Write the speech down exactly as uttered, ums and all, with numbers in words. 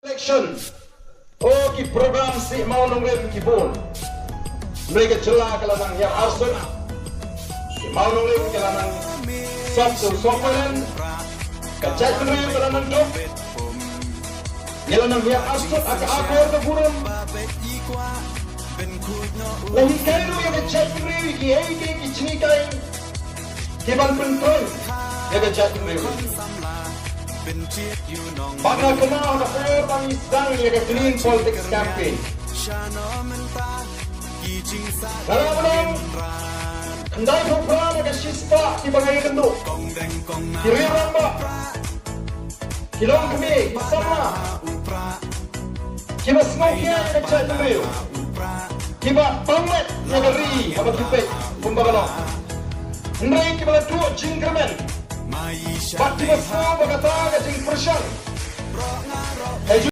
Election. O ki program sih mawnongrim ki bun. Hynrei ka jylla ka la nang ïa arsut. Ki mawnongrim ki la nang sop tu sop len. Ka jaitbynriew ka la nang duk. Ngi la nang ïa arsut ha ka akor ka burom. La hikai ruh ïa ka jaitbynriew ki ei ki ki jinghikai. Ki ban pyntrei ïa ka jaitbynriew. Ba ka kynmaw ha ka por ba ngi sdang ïa ka clean politics campaign. Nga la ong khyndai phew phra na ka shispah kiba nga ïakynduh. Ki riew rangbah, ki longkmie, ki samla, kiba sngewkhia ïa ka jaitbynriew, kiba pang met ïa ka ri haba ki peit kumba ka long. Hynrei kiba la duh jingkyrmen bad kiba sngew ba kata ka jingpyrshang ka